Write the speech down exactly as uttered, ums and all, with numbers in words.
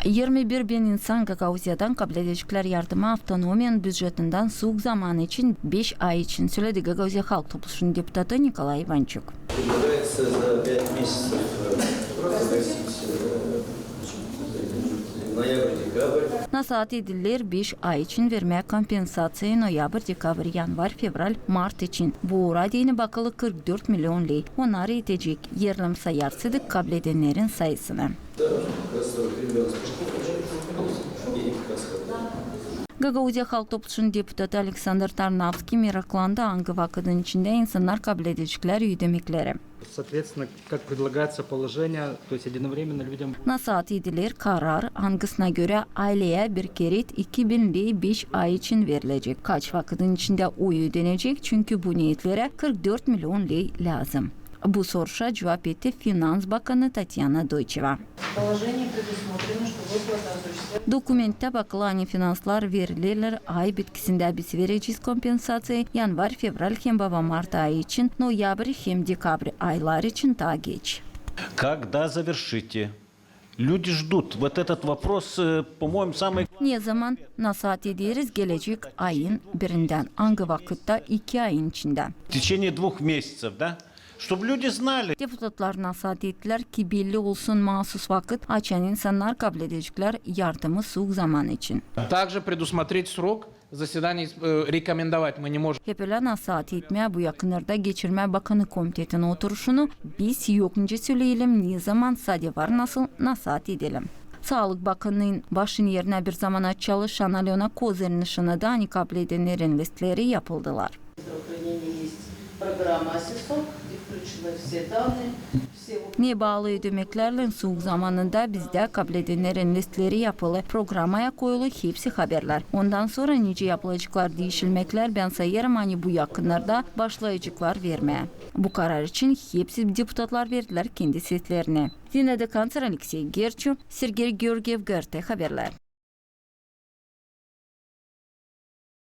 Yirmi bir bin insan Gagauziyadan kabledeceklär yardımı avtonomiyanın bücetindän suuk zamanı için beş ay için, söledi Gagauziya Halk Topluşunun deputatı Nikolay İvançuk. Предлагается за пять месяцев, э, погасить, э, ноябрь, декабрь. Nasaat edilär beş ay için vermää kompensaţiyayı noyabr, dekabr, yanvar, fevral, mart için. Bu uura deyni bakılı kırk dört million ley. Onnar etecek, erlemsayarsak kabledennerin sayısını. Gagauziya Halk Topluşunun deputatı Aleksandr Tarnavskiy meraklandı, angı vakıdın içindä insannar kabledeceklär ödemekleri. Соответственно, как предлагается положение, то есть единовременно людям. Nasaat edilär karar, angısına görä ayleyä bir keret iki bin ley beş ay için verilecek. Kaç vakıdın içindä o ödenecek, çünkü bu neetlerä kırk dört million ley lääzım. Bu soruşa cuvap etti finans bakanı Tatyana Doyçeva. Положение предусмотрено, что выплата осуществляется. Dokumenttär bakılı, ani finanslar verilerlär ay bitkisindä. Biz verecez kompensaţiyayı yanvar, fevral hem baba mart ayı için, noyabr hem dekabr ayları için taa geç. Когда завершите? Люди ждут. Вот этот вопрос, э, по-моему, самый... Ne zaman? Nasaat ederiz gelecek ayın birindän. Angı vakıtta? İki ayın içindä. В течение двух месяцев, да? Чтоб люди знали. Deputatlar nasaat ettilär, ki belli olsun maasuz vakıt, açan insannar kabledeceklär yardımı suuk zamanı için. Также предусмотреть срок заседаний, э, рекомендовать мы не можем. Hep ölä nasaat etmää, bu yakınlarda geçirmää bakanı komitetin oturuşunu. Biz yok nicä söleyelim, ne zaman, sade var nasıl nasaat edelim. Saalık bakanının başın erinä bir zaman çalışan Alöna Kozerina şanslı, ani kabledennerin listleri yapıldılar. Здравоохранения есть программа ОСИСОК, где включены все данные, все... Ne baalı ödemeklärlän suuk zamanında, bizdä kabledennerin listleri yapılı, programaya koyulu hepsi haberlär. Ondan sora nicä yapılaceklar diişilmeklär, bän sayêrım, ani bu yakınlarda başlayaceklar vermää. Bu karar için hepsi deputatlar verdilär kendi seslerini. Zina Dekanţer, Aleksey Gerçu, Sergey Georgiev, GRT Haberlär.